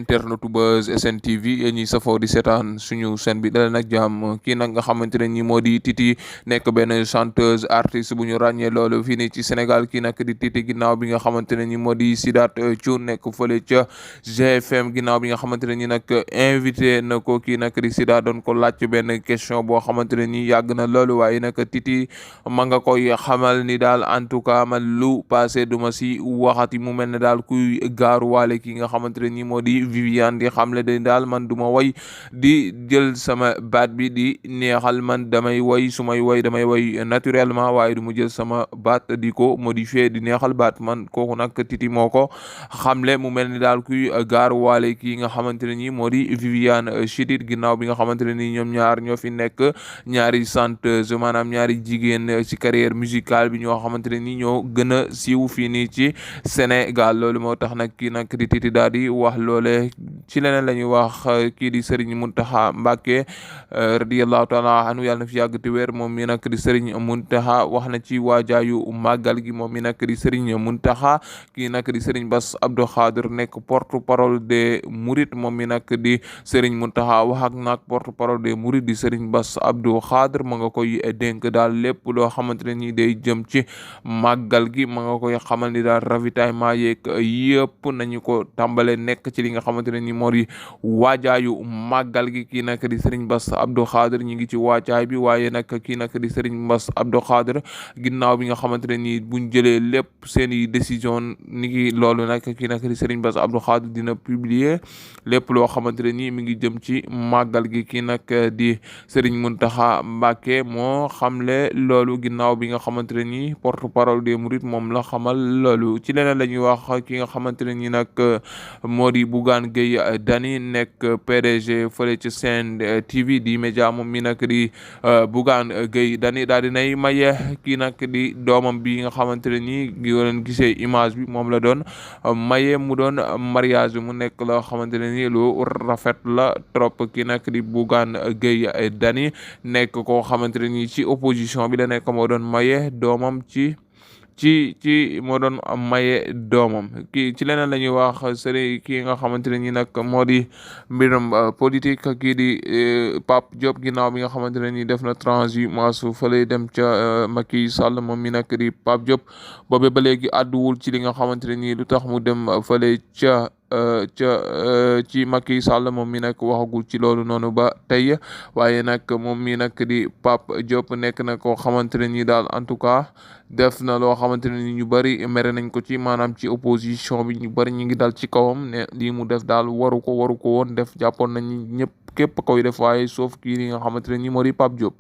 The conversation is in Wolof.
internetu Buzz SN TV yéen ñi safoo di seetaan suñu chaîne bi daleen nag jàmm kii nag nga xamante ne ñi moo di Titi nekk benn chanteuse artiste bu ñu ràññee loolu fii nii ci Sénégal kii nag di Titi ginnaaw bi nga xamante ne ñi moo di Sidath Thioune nekk fële ca GFM ginnaaw bi nga xamante ne ñi nag invité na ko kii nag di Sidath doon ko laaj benn question boo xamante ne ñi yàgg na loolu waaye nag Titi ma nga koy xamal ni daal en tout cas man lu passé duma si waxati mu mel ne daal kuy gaaruwaale ki nga xamante ne ni moo di Viviane di xamle de daal man du ma woy di jël sama baat bi di neexal man damay woy su may woy damay woy naturellement waaye du mu jël sama baat di ko modifier di neexal baat man kooku nag Titi moo ko xamle mu mel ni daal kuy gaaruwaale ki nga xamante ne ni moo di Viviane Chidid ginnaaw bi nga xamante ne ni ñoom ñaar ñoo fi nekk ñaari chanteuse maanaam ñaari jigéen ci carrière musicale bi ñoo xamante ne ni ñoo gën a siiw fii nii ci Sénégal loolu moo tax nag kii nag di Titi daal di wax loole ci leneen la ñuy wax kii di Serigne Mountakha Mbacké radiyallahu taala anhu yàlla na fi yàgg te wér moom mi nag di Serigne Mountakha wax na ci waajaayu màggal gi moom mi nag di Serigne Mountakha kii nag di Serigne Bass Abdou Khadre nekk porte-parole des Mourides moom mi nag di Serigne Mountakha wax ak nag porte-parole des Mourides di Serigne Bass Abdou Khadre ma nga koy dénk daal lépp loo xamante ne ni day jëm ci màggal gi ma nga koy xamal ni daal ravitaillement yeeg yëpp nañu ko tàmbale nekk ci li nga xamante ne ni moo di waajaayu màggal gi kii nag di Serigne Bass Abdou Khadre ñi ngi ci waajaay bi waaye nag kii nag di Serigne Bass Abdou Khadre ginnaaw bi nga xamante ne ni buñ jëlee lépp seeni décision ni ngi loolu nag kii nag di Serigne Bass Abdou Khadre dina publier lépp loo xamante ne ni mi ngi jëm ci màggal gi kii nag di Serigne Mountakha Mbacké moo xamle loolu ginnaaw bi nga xamante ne ni porte-parole des Mourides moom la xamal loolu ci leneen la ñuy wax ki nga xamante ne ni nag moo di Bougane Gueye Dany nekk PDG fële ci Sen TV di média moom mi nag di Bougane Gueye Dany daal di nay maye kii nag di doomam bi nga xamante ne ni ngi leen gisee image bi moom la doon maye mu doon mariage mu nekk la xamante ne ni lu rafet la trop kii nag di Bougane Gueye Dany nekk koo xamante ne ni ci opposition bi la nekk moo doon maye doomam ci moo doon maye doomam kii ci leneen la ñuy wax sëriñ kii nga xamante ne ñi nag moo di mbirum politique kii di Pape Diop ginnaaw bi nga xamante ne ni def na transhumance fële dem ca Macky Sall moom mi nag di Pape Diop boobe ba léegi àdduwul ci li nga xamante ne ni lu tax mu dem fële ci Macky Sall moom mi nag waxagul ci loolu noonu ba tey waaye nag moom mi nag di Pape Diop nekk na koo xamante ne ni daal en tout cas def na loo xamante ne ni ñu bëri mere nañ ko ci maanaam ci opposition bi ñu bëri ñu ngi dal ci kawam ne lii mu def daal waru ko woon def jàppoon nañ ñëpp képp koy def waaye sauf kii li nga xamante ne ni moo di Pape Diop